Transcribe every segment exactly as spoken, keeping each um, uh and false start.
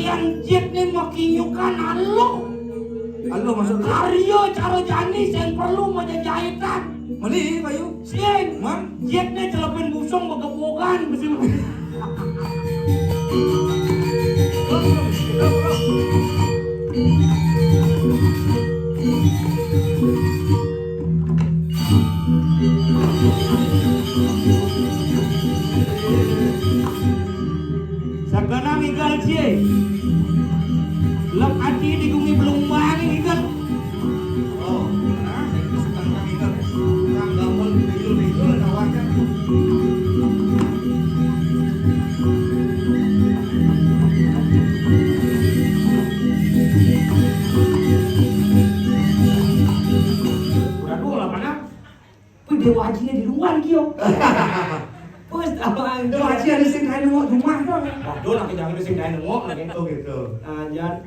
Yang jitné makinyukan aluh. Aluh maksudné? Karya cara jani sing perlu majajahitan. Meli, Bayu. Sing. Man? Jitné celepin busung begepogan, mesti. Sakana ngigal cie. Lek ati di gumi belumbang ngigal. Oh, nah, itu sakana ngigal. Tukang gamul, bejul-bejul, nawarkan. Udah dulu lah, mana? Wih, Déwa Aji di luar, Gio. Wis, apa? Déwa Aji ada sing kain nengok rumah, dong. Waduh, lagi jangan ada sing kain nengok, lagi. Oh, gitu. Nah, jan.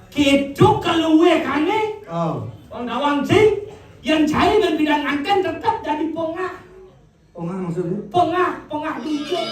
Gitu keluwe kane. Oh. Wong Dawang sing, yang cai dan bidang anten tetap jadi pengah. Pengah maksudnya? Pengah, pengah duduk.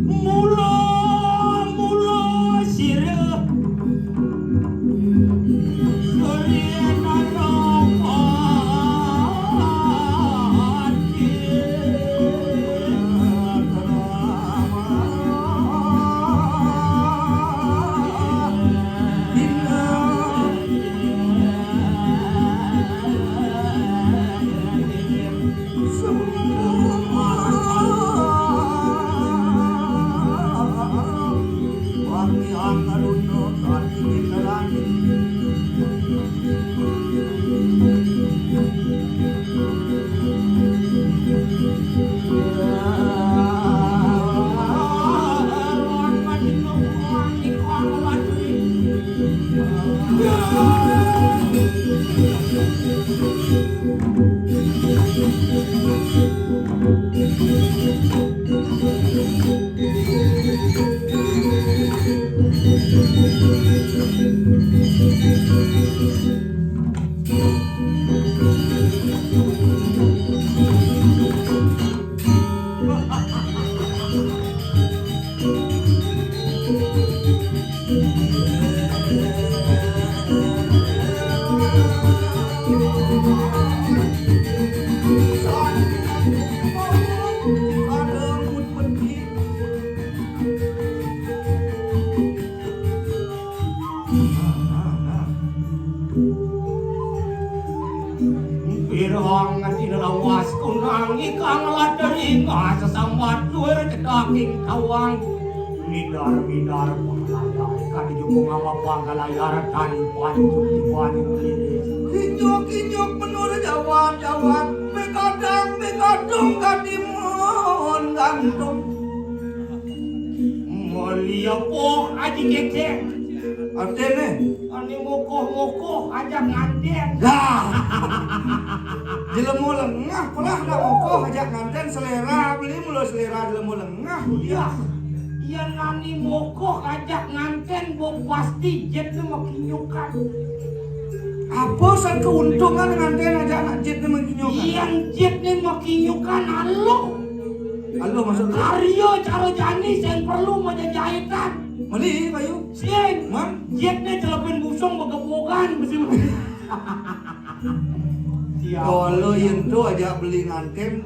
Mula-mula sira Pirang nganti lawas kunang ikang ladering sesambat luar cedaking tawang. Midar-midar panglayar kadi jukung apa panglayar dan pancuk di banyu liris. Kinjuk-kinjuk menur jawab-jawab, begadang, begadang. Adung katimun gantung. Mulia poh aji kecek. Artine? Ane mokoh-mokoh ajak nganten. Dah. Jelema lengah pernah dah mokoh ajak nganten, selera beli mulu selera jelema lengah. Iya. Iya nani mokoh ajak nganten, bo pasti jetne makinyukan. Apa san keuntungan nganten ajak anak jetne makinyukan? Yang jetne makinyukan alo. Alo maksudne? Karya cara jani sing perlu majajahitan. Meli, Bayu? Sing. Man? Jetne celepin busung begebogan mesti. Iya. Kalau yen tu ajak beli nganten,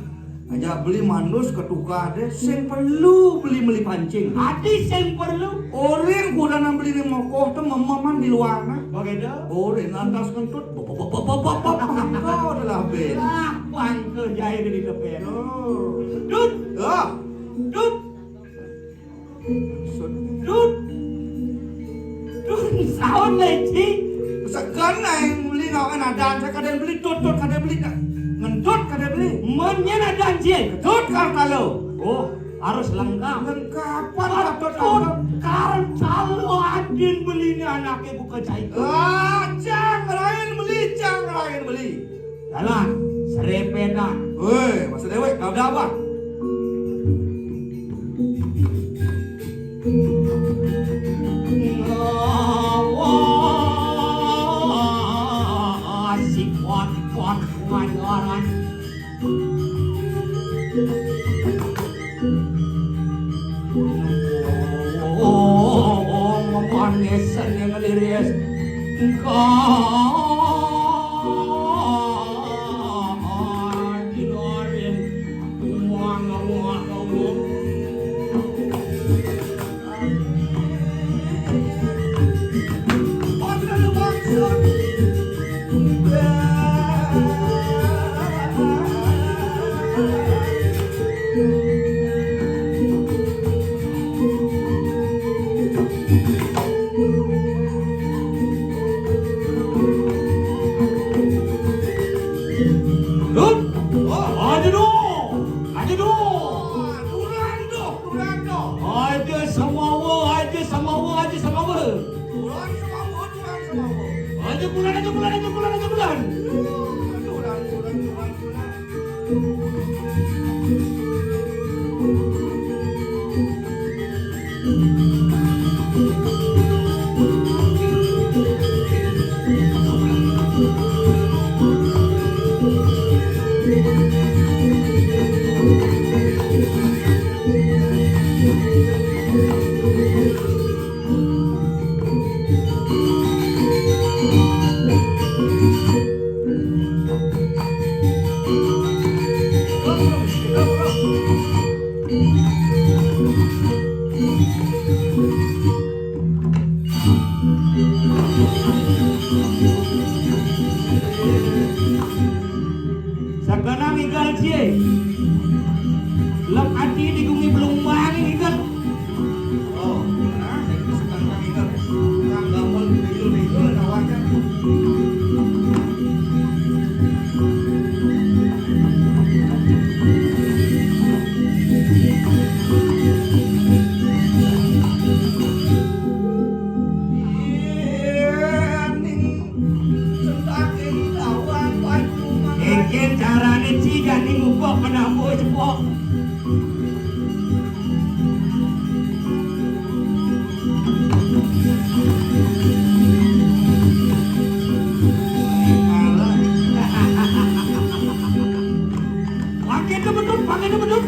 ajak beli manus ke tukar deh, sing perlu beli meli pancing. Ati sing perlu. Orang kuda nang beli ni mokoh tu memaman di luar nah. Bagaimana? Orang lantas kentut, pop, pop, pop, pop, pop, pop, pangka adalah ben. Lah, pangka jahit di tepi. Oh. Dut. Ah. Dut. Dut. Dut. Saut leci. Segan naik beli ngawan adan, saya kadang beli tutut, kadang beli dah. Ngentut, kadang beli. Menyen adan, Cik. Tut kartalo. Oh, harus lengkap. Lengkapan Gatot Kaca. Kartalo adin beli ni anaknya buka cai. Ah, cang lain beli, cang lain beli. Jalan, serepedan. Woi, masa dewek, kau dah apa? Wah, si kuat-kuat kemayoran. Oh, manis yang liris. Kau dinorin. Wah, wah, wah. Dut. Aja dong. Aja dong. Aja samawa, aja samawa, aja samawa. Aja bulan, aja bulan, aja bulan, aja bulan. Sakana ngigal cie. Lek ati di gumi belum wangi ngigal. Oh, nah, saya suka ngigal. Nang gampang bejul-bejul ada wajan. Engken carane ci jani ngubok penambuh cepok. Pakai tu betul, pakai tu betul.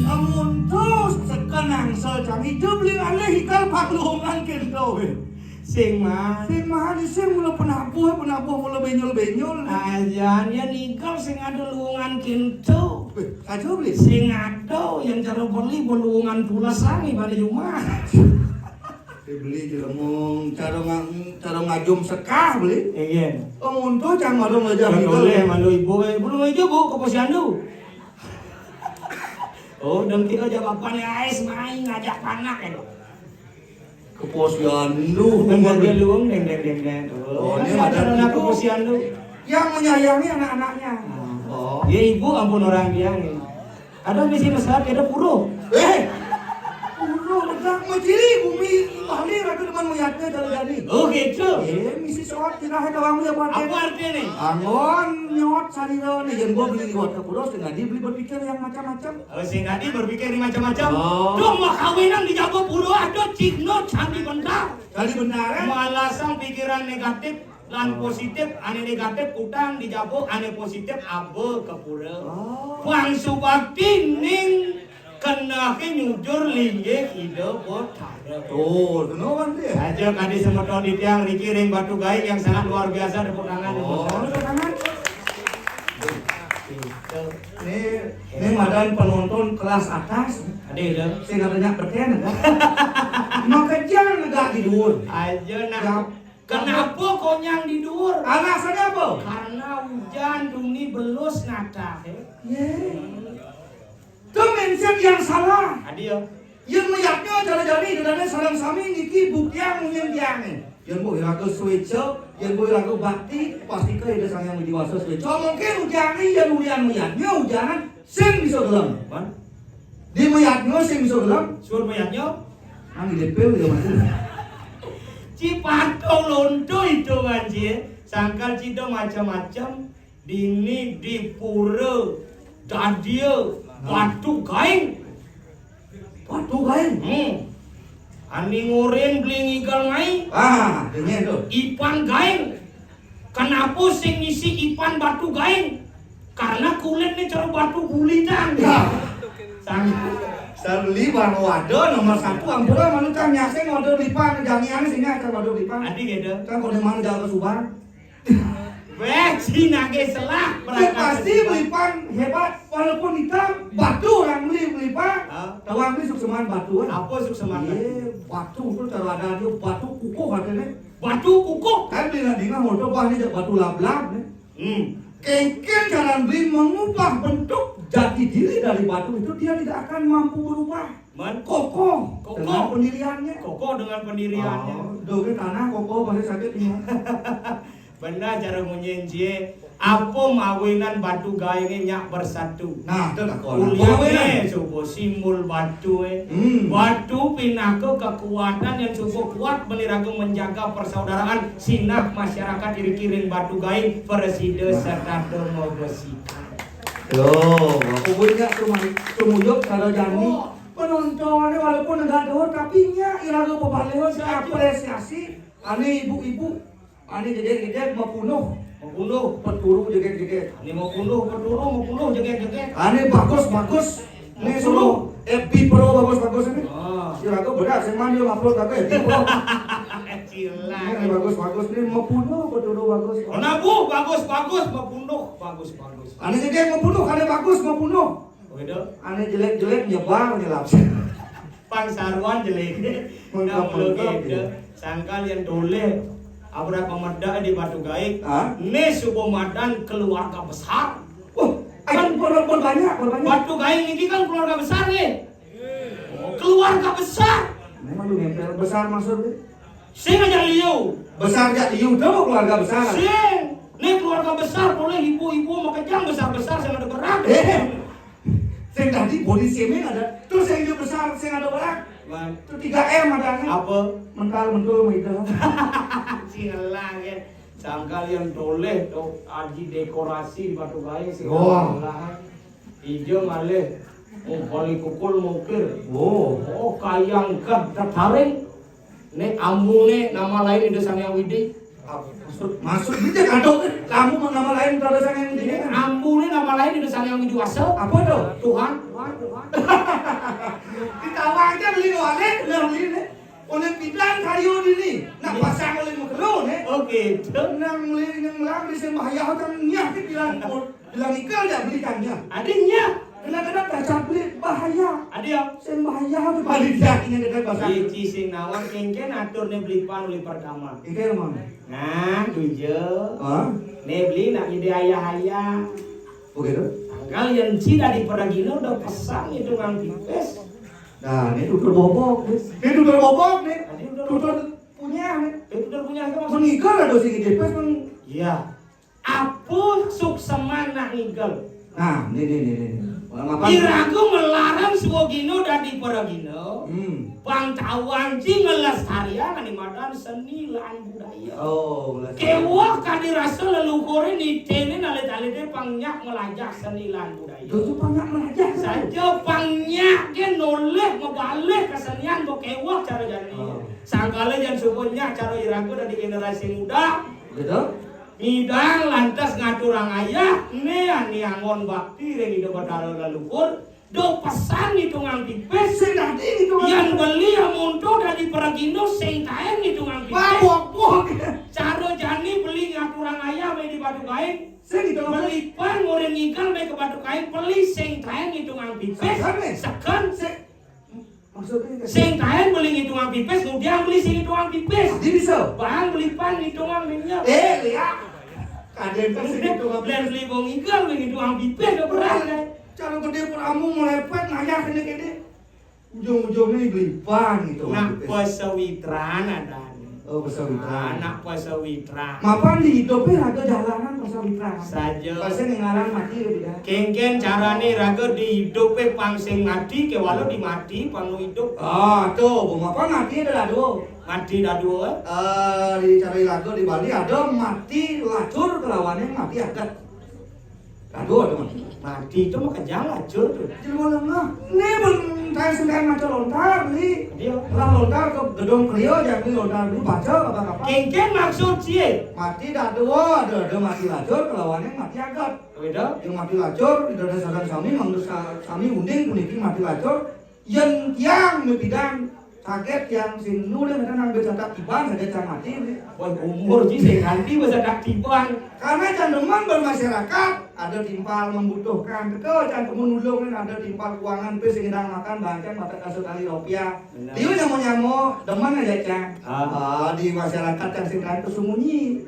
Amun terus sekenang sel cang idup ling alih ikal paklungan kento. Sing mah. Sing mah, sing mula penabuh, penabuh mula benyol-benyol. Ajan, ya ningkal sing ada luungan kintu. Eh, aja beli. Sing ada yang cara beli beluungan pula sangi pada Jumat. Beli jelemung, cara nga-, cara ngajum sekah beli. Iya. Oh, untuk cang malu ngajak. Boleh malu ibu, eh, belum aja bu ke posyandu. Oh, dan kita aja bapak nih ais main ngajak panak ya. Ke posyandu. Bukan saja luung, deng, deng, deng, deng. Oh, ini ada anak itu. Ke posyandu. Yang menyayangi anak-anaknya. Oh. Ya ibu ampun orang dia nih. Ada misi mesat, ada puro. Eh, puro, udah mah ciri bumi balik, aku demen melihatnya jalan-jalan. Oh, gitu. Eh, misi soat, kira ada orang ya buat. Apa artinya nih? Anggon, nyot, sarira nih, yang gua beli liwat ke puro, setengah dia beli berpikir yang macam-macam. Oh, sing tadi berpikir ni macam-macam. Oh. Dong, mah kawinan di Jago Puro ada cigno candi bentar. Candi bentar, eh? Malasang pikiran negatif lan positif, ane negatif utang di Jago, ane positif abe ke pura. Oh. Pang subakti ning kenake nyujur linggih Ida Betara. Oh, kena kan dia? Aja kadi semeton di tiang riki ring Batu Gaing yang sangat luar biasa, tepuk tangan. Oh, tepuk tangan. Ini, ini madan penonton kelas atas. Ada ya? Sing katanya beten kan? Makejang negak tidur. Aja nah. Ya. Kenapa konyang di duur? Alasannya apa? Karena hujan duni belus natah, ya. Ye. Itu mindset yang salah. Ada ya? Yang melihatnya cara jani, dan sarang sami niki buktian mungkin tiang nih. Yang bu iraga switch, yang bu iraga bakti, pasti ke ida sang yang widiwasa switch. Mungkin hujan ini yang hujan melihatnya hujanan sing bisa gelem. Di melihatnya sing bisa gelem. Suruh melihatnya. Nang dipil ya mas. Ci patung lonto itu kan ci. Sangkal cito macam-macam. Dini di pura dadia Batu Gaing. Batu Gaing. Hmm. Ani ngorin beli ngigal ngai. Ah, dengar tu. Ipan Gaing. Kenapa sing ngisi Ipan Batu Gaing? Karena kulitnya cara batu bulitan. Ya. Sang. Sarli baru ada nomor satu ampura malu kan nyaseng ada lipan jangian sini akan ada lipan. Adi gitu. Kan kalau mana jalan ke Subang. Weh, Cina ke selah. Ya, pasti belipan hebat walaupun hitam batu orang beli belipan. Tawang beli sukseman batu kan. Apa sukseman? Iya, batu itu cara ada dia batu kukuh katanya. Batu kukuh. Kan beli nanti mah mau coba nih batu lablab nih. Hmm. Kengken cara beli mengubah bentuk jati diri dari batu itu dia tidak akan mampu berubah. Man? Kokoh. Kokoh dengan pendiriannya. Kokoh dengan pendiriannya. Oh, doge tanah kokoh pasti sakit nih. Benar cara munyin cie. Apa mawinan Batu Gaing nyak bersatu? Nah, itu tak kau. Kuliahnya coba simbol batu eh. Hmm. Batu pinaka kekuatan yang cukup kuat meniraga menjaga persaudaraan sinah masyarakat iri kiring Batu Gaing presida serta mau besi. Yo, aku punya cuma cuma yuk kalau jani. Penontonnya walaupun enggak ada tapi nya iraga pebalehan apresiasi ane ibu-ibu. Ane jedek-jedek mapunuh. Mapunuh. Peturu jedek-jedek. Ane mapunuh peturu, mapunuh jedek-jedek. Ane bagus-bagus. Ane suruh F B Pro bagus-bagus ini. Ah. Iraga berat sing mandi upload aku F B Pro. Cilah. Ini bagus-bagus nih mapunuh peturu bagus. Nabu bagus-bagus, mapunuh bagus-bagus. Ane jedek mapunuh, ane bagus mapunuh. Oh, gitu. Ane jelek-jelek nyebar nyelap. Pang saruan jelek. Mengkap-mengkap, gitu. Sangkal yang toleh. Abra pemeda di Batu Gaik. Hah? Nih suku madan keluarga besar. Wah, kan berbanyak, berbanyak. Batu Gaik ini kan keluarga besar nih. Oh, keluarga besar. Memang lu nempel besar maksudnya? Sing aja liu. Besar aja liu, itu keluarga besar. Sing. Nih keluarga besar, boleh ibu-ibu mau kejang besar-besar sama ada berat. Eh. Sing tadi body shaming ada. Terus yang hidup besar, sing ada orang. Man. Itu tiga M ada nih. Apa? Mental, mentul, sama itu. Sialan ya. Sangkal yang toleh tuh aji dekorasi di Batu Gaye sih. Wah. Ijo malih. Mau balik kukul mungkir. Oh. Oh, kayang kan tertarik. Nek ambu nih nama lain Ida Sang Hyang Widi. Maksud, maksud dia kado kan? Kamu mau nama lain kalau Sang Hyang Widi kan? Ambu nih nama lain Ida Sang Hyang Widi Wasa. Apa tuh? Tuhan. Tuhan, Tuhan. Ditawa aja beli oleh, benar beli nih. Oleh bidang kayu ini. Nak pasang oleh mengkelo nih. Oke. Tenang beli yang melang di sembah Yahud kan nyakit bilang bilang ikel ya belikannya. Adanya. Kadang-kadang cacat beli bahaya. Ada ya? Sing bahaya tu. Paling yakin yang dekat pasar. Iki sing nawang kéngkén atur né beli pan beli pertama. Iki emang. Nah, dujo. Hah? Né beli nak jadi ayah-ayah. Begitu? Tanggal yang ci dari peragino udah pesan itu ngang pipis. Nah, ini tutur bobok. Ini tutur bobok nih. Tadi udah tutur punya nih. Itu udah punya apa maksudnya? Mengigel ada sing pipis meng. Iya. Apa sukseman nak ngigel? Nah, ini, ini, ini, ini. Orang apa? Iraga melarang swagina dadi pragina. Hmm. Pang tawang ci ngelestariang ane madan seni lan budaya. Oh, ngelestariang. Kéweh kadi rasa leluhure nitene alit-alite pang nyak melajah seni lan budaya. Dudu pang nyak melajah. Saja pang nyak ke nolih mebalih kesenian kok kéweh cara jani. Oh. Sangkala jan suba nyak cara iraga dadi generasi muda. Betul. Ngidang lantas ngaturang ayah, né ane angon bakti ring Ida Batara leluhur, do pesan ngitungang pipis. Sing dadi ngitungang pipis. Yan beli amonto dadi pragina sing taén ngitungang pipis. Wah, bok-bok. Cara jani beli ngaturang ayah mé di Batu Kain. Sing ngitungang pipis. Beli pan ngoring ngigel mé ka Batu Kain, beli sing taén ngitungang pipis. Segen, né? Segen. Sing Maksudnya, sing taén beli ngitungang pipis, ngudiang beli sing ngitungang pipis. Jadi bisa. Bang beli pan ngitungang minyak. Eh, iya. Kadén kan sing ngitungang pipis. Beli bong ikan beli ngitungang pipis, udah berat, kan? Cara gedé pramu melepet, ngayah kene-kene. Ujung-ujungnya beli pan ngitungang pipis. Nak pesawitran ada. Oh, pesawitran. Anak pesawitran. Mapan di hidupnya ada jalanan pesawitran. Saja. Pasal yang ngaran mati ya, tidak. Kéngkén carané raga di hidupé pang sing mati, kéwala di mati pang idup. Ah, tuh, mapan mati ada dua. Mati ada dua. Eh, di cara raga di Bali ada mati lacur kelawané mati adat. Aduh, aduh, mati. Mati itu mah kejang lacur tuh. Jelema lengah. Né ben taén sendiri maca lontar, beli. Dia. Lah lontar ke gedung Priyo, jangan beli lontar dulu, baca apa-apa. Kéngkén maksud cie. Mati dak dua, ada, ada mati lacur, kelawannya mati agat. Beda. Yang mati lacur, di dada sadang sami, manggil sa-, sami unding, puniki mati lacur. Yén tiang mipidang sagét tiang sing nu deh, kadang ngambil satak tiban, sagét tiang mati, deh. Wah, umur ji sing kanti wis satak tiban. Karena can demen bermasyarakat, ada timpal membutuhkan. Teka can temu nulung kan ada timpal keuangan, pé sing ngidang makan, bancang, batak kasut tali rupiah. Benar. Dia nyamo-nyamo, demen aja can. Ah. Ah, di masyarakat yang sing kanti sembunyi.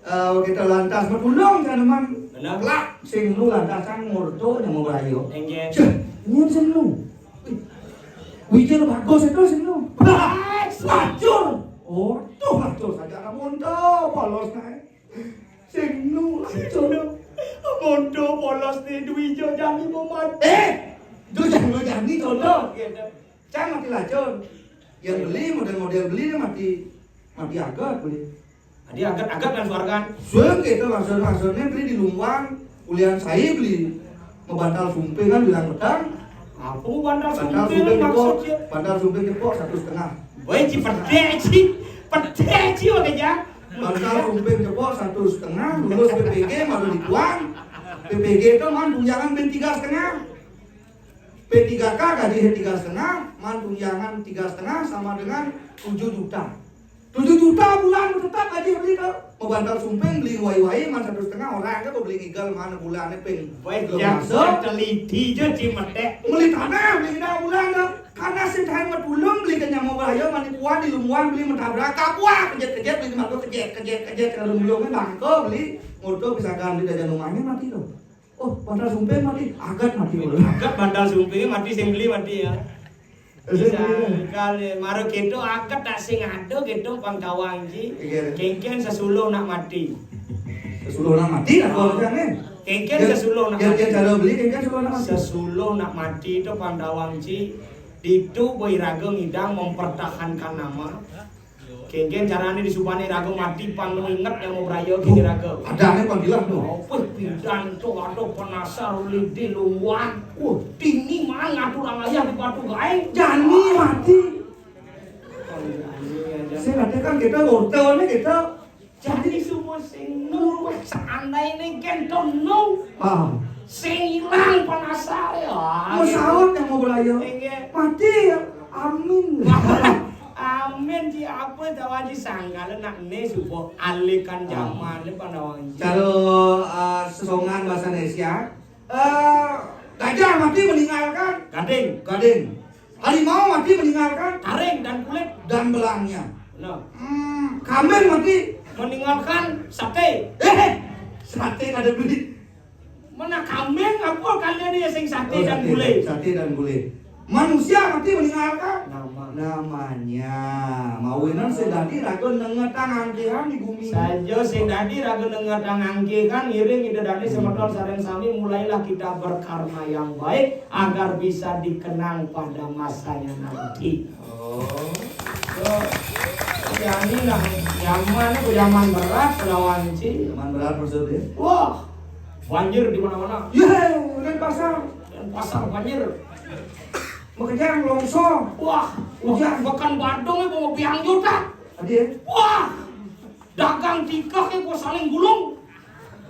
Eh, kita lantas bertulung, can demen. Benar. Lak, sing nu lantas can ngurto nyamo bayo. Enggak. Céh, nyén sing nu. Wih, wija bagus itu sing nu. Bah, lacur. Oh, tuh lacur saja ada monto polos naik. Sing nu lacur. Monto polos nih, duwija jani momat. Eh, duh jani, jani, contoh. Gitu. Can mati lacur. Yang beli, model-model beli dia mati, mati agat beli. Jadi agat-agat kan suargan. Suargan gitu, maksud-, maksudnya beli di Lumban, ulian saya beli. Ngebantal sumping kan bilang petang. Apa ngebantal sumping maksudnya? Bantal sumping cepok satu setengah. Woi, ci pedek, ci. Pedek, ci, oke, ya. Bantal sumping cepok satu setengah, lulus P P G, baru dibuang. P P G itu man tunjangan ben tiga setengah. P tiga K gaji tiga setengah, man tunjangan tiga setengah sama dengan tujuh juta. Tujuh juta bulan tetap gaji beli ke. Mau bantal sumping beli wai-wai man satu setengah orang ke beli ngigel mana bulannya ping. Baik, yang teliti je ci metek. Beli tanah beli dah bulan ke. Karena sing tahan mat ulung beli ke nyamuk bahaya mani puan di Lumban beli mentabrak kapuak kejat-kejat beli matu kejat-kejat kejat kalau ulungnya bangko beli ngurto bisa kan beli dajan rumahnya mati tuh. Oh, bantal sumping mati, agat mati. Agat bantal sumping mati sing beli mati ya. Bisa kali, mara gitu agat tak sing ada gitu pang tawang ji. Iya. Kéngkén sesuluh nak mati. Sesuluh nak mati lah kalau kan, eh. Kéngkén sesuluh nak mati. Cara beli kéngkén sesuluh nak mati. Sesuluh nak mati itu pang tawang ji. Itu boy raga ngidang mempertahankan nama. Kéngkén carané disubané raga mati pang nu inget yang mau beraya gini raga. Adané panggilan tuh. Apa pidan tuh ada penasar lidi luan. Wah, dini mang ngatur ayah di Batu Gaeng. Jani mati. Sing ada kan kita ortelnya kita. Jadi semua sing nu seandainya kan tuh nu. Ah. Sing ilang penasar ya. Mau saut yang mau beraya. Mati ya. Amin. Amin, ci apa tawa ci sangkala nak né suba alikan zaman né pandawang ci. Cara, eh, sesongan bahasa Indonesia, eh, Gajah mati meninggalkan gading. Gading. Harimau mati meninggalkan taring dan kulit dan belangnya. Nah. Hmm, kambing mati meninggalkan sate. Eh, sate kada beli. Mana kambing apa kalian ni sing sate dan gulai? Sate dan gulai. Manusia mati meninggalkan nama. Namanya. Mawinan sing dadi raga nengetang angkihan di bumi. Saja sing dadi raga nengetang angkihan, ngiring Ida Dadi semeton sareng sami, mulailah kita berkarma yang baik agar bisa dikenang pada masanya nanti. Oh. So, yani lah, zaman itu zaman berat lawan ci. Zaman berat maksudnya? Wah, banjir di mana-mana. Ye, Denpasar. Denpasar banjir. Makanya longsor. Wah, hujan. Bahkan Badung itu mau biang juta. Tadi ya? Wah, dagang tikah itu saling gulung.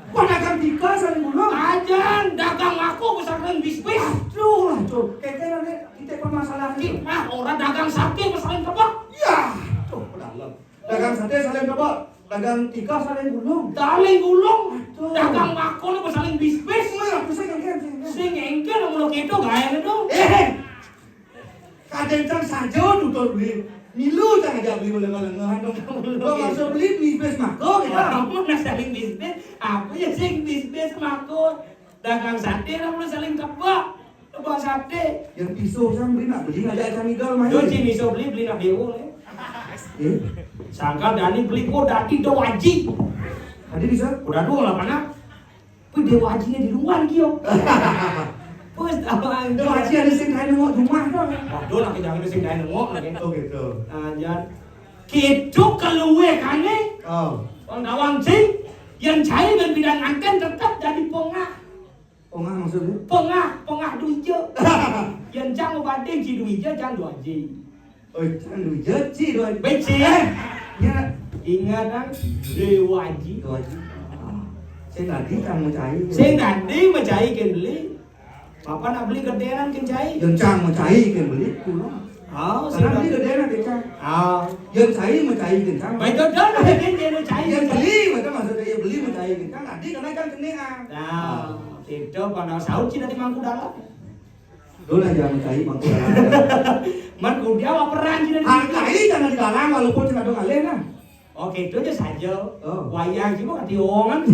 Wah, dagang tikah saling gulung. Ajan, dagang aku saling bisbis. Aduh lah, tuh. Kayaknya nanti kita permasalahan. Ah, orang dagang sate saling tebak. Ya, tuh, dagang. Dagang sate saling tebak, dagang tikah saling gulung. Saling gulung. Aduh. Dagang bakul saling bisbis. Wah, aku sing engken, sing engken. Sing engken, mun gitu gaya itu. Eh, kadang saja tutur beli. Milu cang aja beli lengah-lengah dong. Kok maksud beli bisbis mako gitu. Apa nak saling bisbis? Apa ya sing bisbis mako? Dagang sate lah mulai saling tebak. Tebak sate. Yang pisau sang beli nak beli ngajak cang idol main. Yo, ci pisau beli, beli nak dewo, eh. Eh? Sangka Dani beli, oh, dadi Dewaji. Tadi bisa? Udah dua lah, mana? Pun Dewajinya di luar, kio. Pus, apa? Dewaji ada sing kain nengok rumah tu. Waduh, lagi jangan ada sing kain nengok lagi. Oh, gitu. Nah, jangan. Gitu keluar kane. Oh. Wong tawang sing, yang cai dan bidang anten tetap jadi pengah. Pengah maksudnya? Pengah, pengah duija. Yang cang bading ci duija, cang duaji. Oh, cang duija, ci duaji. Beci. Eh, ya. Ingat kan? Dewaji. Dewaji. Sing tadi cang mau cai. Sing tadi mau cai kan beli. Bapak nak beli gedean kan cai? Yang cang mau cai kan beli pulang. Oh, karena beli gedean kan cang. Oh. Yang cai mau cai kan cang. Baik, dodol, dodol, dodol, cai. Yang beli, maksudnya yang beli mau cai kan cang. Tadi karena kan kena. Nah. Itu pada saut cina di mangku dalam. Dona jangan cai mangku dalam. Man kudia apa peran cina di mangku dalam? Cai jangan di dalam walaupun cina dong alih nah. Oke, itu aja saja. Oh. Wayang juga kati ongan.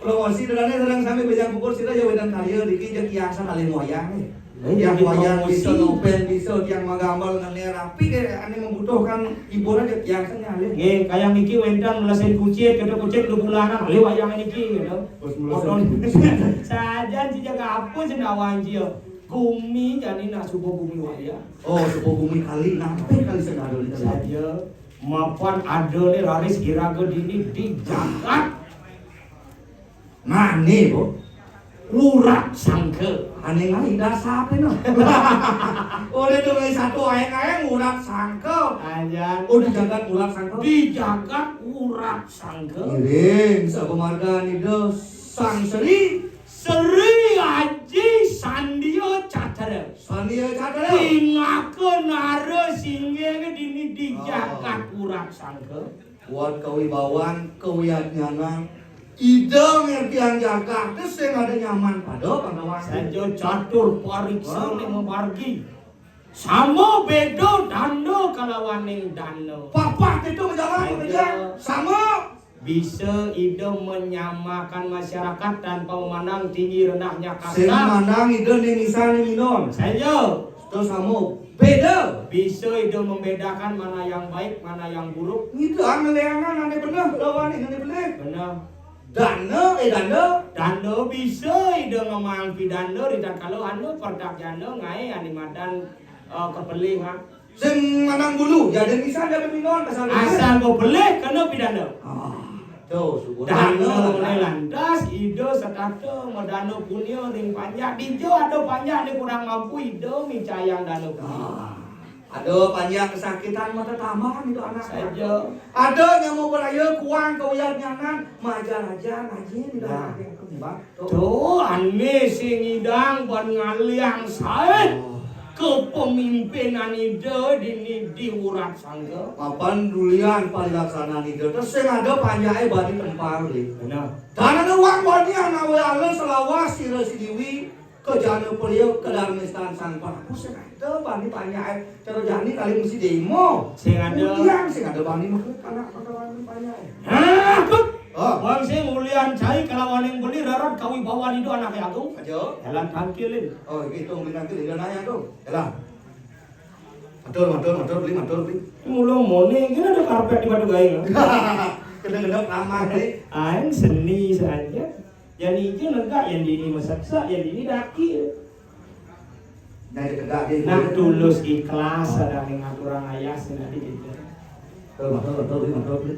Promosi dalane sareng sami bejang pukul sira ya wedan karya niki jek kiasan alih wayang nih. Tiang wayang bisa nopen, bisa tiang magambal ngene rapi ke ane membutuhkan hiburan ya tiang seni alih. Nggih, kaya niki wenten melesin kucit, kata kucit dua bulanan, alih wayang niki gitu. Bos melesin kucit. Saja sih jaga apa sih nawan cia. Gumi jani nak subuh gumi wayang. Oh, subuh gumi kali, nampe kali sedado di dalam. Saja mapan ada nih raris iraga dini di jagat. Mane, Bu? Urat sangka. Ane ngai dasar apa no? Ora tuh ngai satu ayang-ayang urat sangka. Ayan. Oh, di jagat urat sangka. Di jagat urat sangka. Ngiring sapemargan Ida Sang Sri. Sri Aji Sandia Catra. Sandia Catra. Tingaka nara singgih dini di jagat urat sangka. Buat kawibawan, kawiyadnyanan, Ida ngertian jagat, terus sing ada nyaman pada Pandawa. Saja catur pariksa lima margi. Sama beda dana kalawaning dana. Papah itu menjalan bekerja. Sama. Bisa Ida menyamakan masyarakat tanpa memandang tinggi rendahnya kasta. Sing mandang Ida ning isan ning minum. Saja. Terus sama. Beda. Bisa Ida membedakan mana yang baik, mana yang buruk. Ngidang ngeleangan ane bener, lawan ane bener. Bener. Dana, eh, dana. Dana bisa Ida ngemang pidana ritatkala anu perdak jana ngae ane madan, eh, kepelih, ha. Sing manang bulu, ya den bisa ada peminon asal. Asal kepelih kena pidana. Ah, tuh, syukur. Dana oleh lantas Ida setata madana punya ring panjak. Dija ada panjak ane kurang mampu Ida micayang dana punya. Ah. Ada panjang kesakitan mata tambah itu anak. Saja. Ada nyamuk beraya kuang kawiyadnyanan majar-ajar ngaji di dalam. Nah. Tuh, ane sing ngidang ban ngaliang sae. Oh. kepemimpinan Ida dini di Wurat Sangga. Mapan dulian palaksanaan Ida. Terus sing ada panjake bani tempal, Bli. Benar. Dana wong bani anawe alun selawas sira sidiwi kejana priya kedarmistan Sang Prabu sing ada bani panjake. Cara jani kali mesti demo. Sing ada. Dulian sing ada bani mekut anak pada bani panjake. Nah, kut. Oh. Wong sing ulian cai kelawaning beli rarat kawibawan Ida anake agung. Aja. Jalan tangkilin. Oh, iki tong binang kiri nanya tuh. Jalan. Matur, matur, matur, Bli, matur, Bli. Mula mone iki ada karpet di batu gawe. Kena-kena kamar, Bli. Aing seni saja. Yang iki negak, yang dini meseksa, yang dini daki. Nah, tegak, Bli. Nah, tulus ikhlas ada ning aturang ayah sing ati gitu. Matur, matur, Bli, matur, Bli.